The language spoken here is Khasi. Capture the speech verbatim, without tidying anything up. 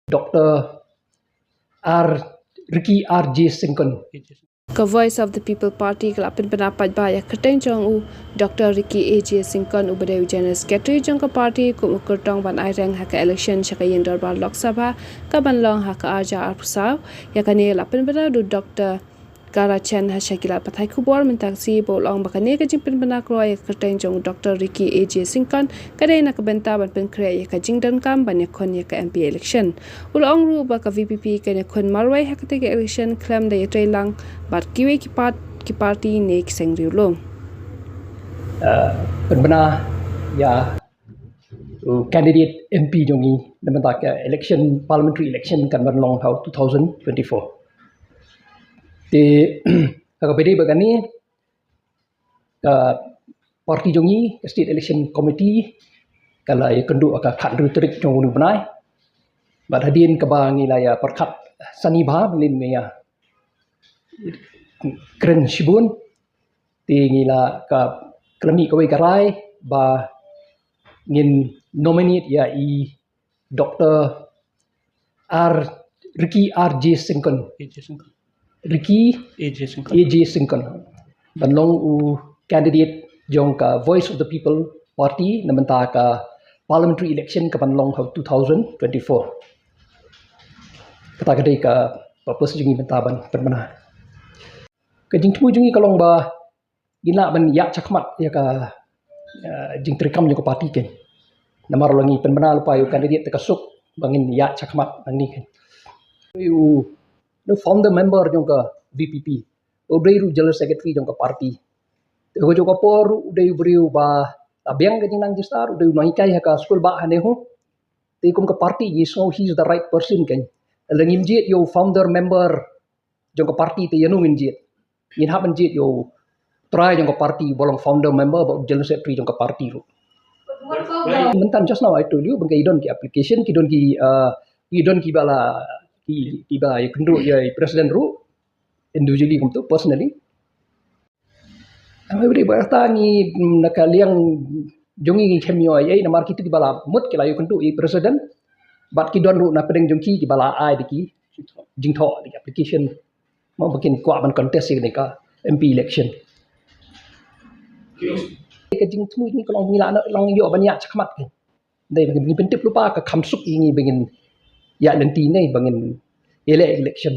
Dr. R. Ricky R J Syngkon. Ka Voice of the People Party ka la pynbna paidbah ïa ka kyrteng jong u Dr. Ricky A J Syngkon, uba dei u General Secretary jong ka party, kum u kyrtong ban aireng ha ka election sha ka ïing dorbar Lok Sabha ka ban long ha ka arhajar arphew saw. Ïa kane la pynbna da u Dr. Kara Chen ha sha ki lad pathai khubor mynta ka sngi, ba u la ong ba kane ka jingpynbna kloi ïa ka kyrteng jong u Dr. Ricky A J Syngkon ka dei na ka bynta ban pynkhreh ïa ka jingdonkam ban ïakhun ïa ka M P election. U la ong ruh ba ka V P P kan ïakhun marwei ha katei ka election khlem da ïatreilang bad kiwei ki part-, ki party ne ki seng riewlum. Uh, pynbna ïa u candidate M P jong ngi na bynta ka election, parliamentary election kan ban long ha u two thousand twenty-four. Te ha kaba ïadei bad kane, ka party jong ngi, ka State Election Committee, ka la ïakynduh ha ka khathynriew tarik jong une u bnai. Bad hadien kaba ngi la ïa pyrkhat sani bha, ngi la ïa kren shibun, te ngi la ka, ka la mih kawei ka rai ba ngin nominate ïa i Dr. R, Ricky R J Syngkon. A J Syngkon. Ricky A J Syngkon. A J Syngkon ban long u candidate jong ka Voice of the People Party na bynta ka parliamentary election ka ban long ha u two thousand twenty-four. Kata ka dei ka purpose jong ngi mynta ban pynbna. Ka jingthmu jong ngi ka long ba ngin lah ban ïaid shakhmat ïa ka, uh, jingtreikam jong ka party kein. Namar lada ngi pynbna lypa ïa u candidate te ka suk ba ngin ïaid shakhmat nangne kein. U, u founder member jong ka V P P, u dei ruh general secretary jong ka party. Te ka jong ka por u dei u briew ba la biang ka jingnang jingstad, u dei u nonghikai ha ka skul bah ha NEHU. Te kum ka party ngi sngew he is the right person kein. Lada ngin jied ïa u founder member jong ka party te ïano ngin jied? Ngin hap ban jied ïa u trai jong ka party ba long founder member bad u general secretary jong ka party ruh. Mynta just now I told you ba ki don ki application, ki don ki, uh, ki don kiba la, ki, kiba ïakynduh ïa i president ruh individually kumto, personally. Hynrei ba kata ngi, mm, na ka liang jong ngi ngim ïoh ei ei namar kito kiba la mut ki la ïakynduh ïa i president. Bad ki don ruh na pdeng jong ki kiba la ai da ki jingthoh, da ki application. Mo ba kin kwah ban contest ïa kane ka M P election. Ka jingthmu ngi ka long ngi lah nang ïoh ban ïaid shakhmat kein. Dei ba ngin pyntip lypa, ka kham suk ïa ngi ba ngin ïaid lynti ne ba ngin ïaleh election.